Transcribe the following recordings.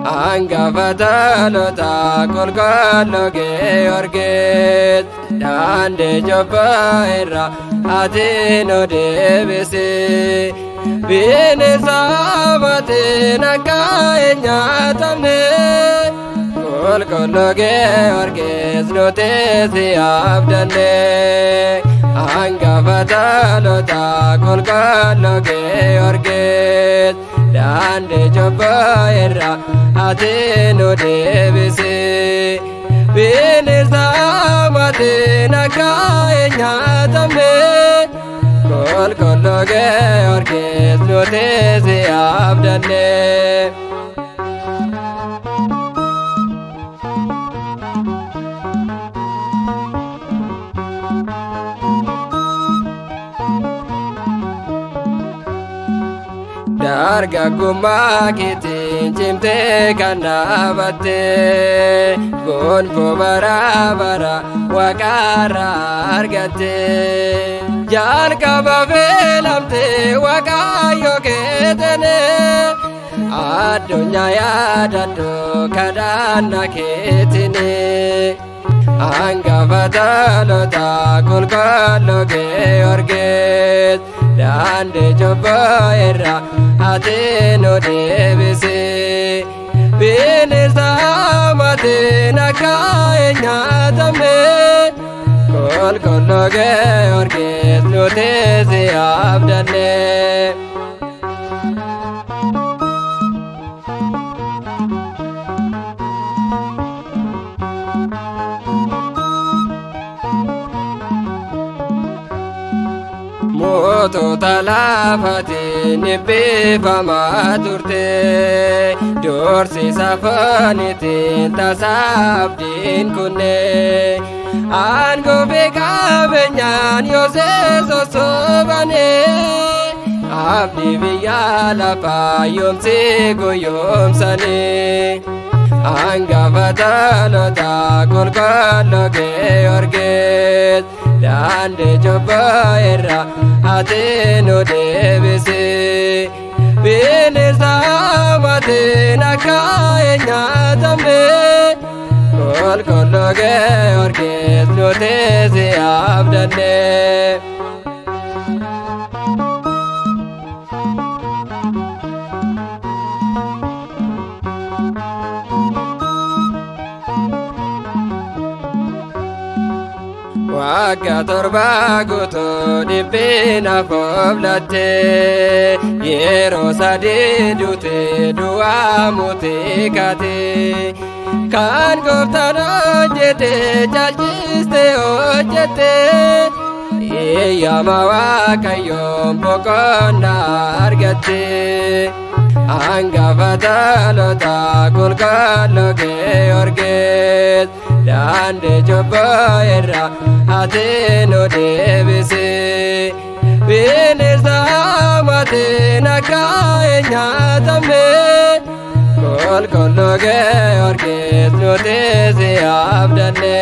Hangafa dhaloota qulqulluu Giyoorgis, daandii cubbuu irraa ati nu deebisi. Bineensa maatiin akka hin nyaatamne, qulqulluu Giyoorgis nuti si abdanne. Hangafa dhaloota qulqulluu Giyoorgis, daandii cubbuu irraa ati nu deebisi. Bineensa maatiin akka hin nyaatamne, qulqulluu Giyoorgis nuti si abdanne. Dargaggummaa keetiin cimtee kan dhaabatte, gonfoo bara bara waaqarraa argatte. Jalqaba filamte Waaqayyo keetene, addunyaa yaadadhu kadhannaa keetini. Hangafa dhaloota qulqulluu Giyoorgis, daandii cubbuu irraa ati nu deebisi. Bineensa maatiin akka hin nyaatamne, qulqulluu Giyoorgis nuti si abdanne. Mootota lafaatiin eebbifamaa turte, doorsisa fooniitiin tasa abdiin kunne. Aangoo fi qabeenyaan Yoosef sossobane, abdii biyya lafaa yoomsi guyyoomsanii. Hangafa dhaloota qulqulluu Giyoorgis, daandii cubbuu irraa ati nu deebisi. Bineensa maatiin akka hin nyaatamne, qulqulluu Giyoorgis nuti si abdanne. Waggaa 7 guutuu dhiphina foflatte, yeroo sadii duute du'aa mutee kaate. Kan gooftaan hojjete caalchiste hojjete, eeyyama Waaqayyoon boqonnaa argatte. Hangafa dhaloota qulqulluu Giyoorgis, daandii cubbuu irraa ati nu deebisi. Bineensa maatiin akka hin nyaatamne, qulqulluu Giyoorgis nuti si abdanne.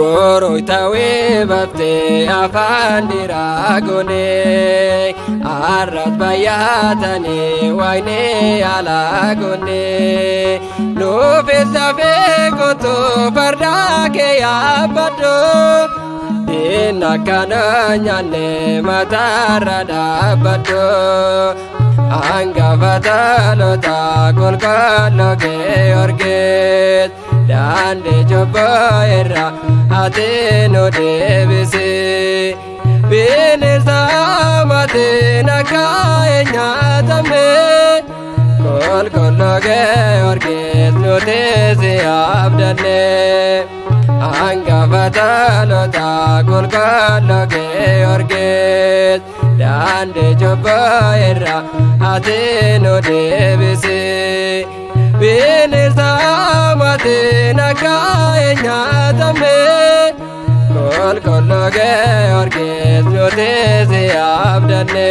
Borooytawee baftee afaan dhiiraa goonee, arras bayyaatanii waynee alaa goonee. Nuufis lafee kottu fardaa kee yaabbadhu, diinna akkana nyaanne mataarra dhaabbadhu. Hangafa dhaloota qulqulluu Giyoorgis, daandii cubbuu irraa ati nu deebisi. Bineensa maatiin akka hin nyaatamne, qulqulluu Giyoorgis nuti si abdanne. Hangafa dhaloota qulqulluu Giyoorgis, Daandii cubbuu irra ati nu deebisi. Bineensa hamaatiin akka hin nyaatamne. Qulqulluu Giyoorgis nuti si abdanne.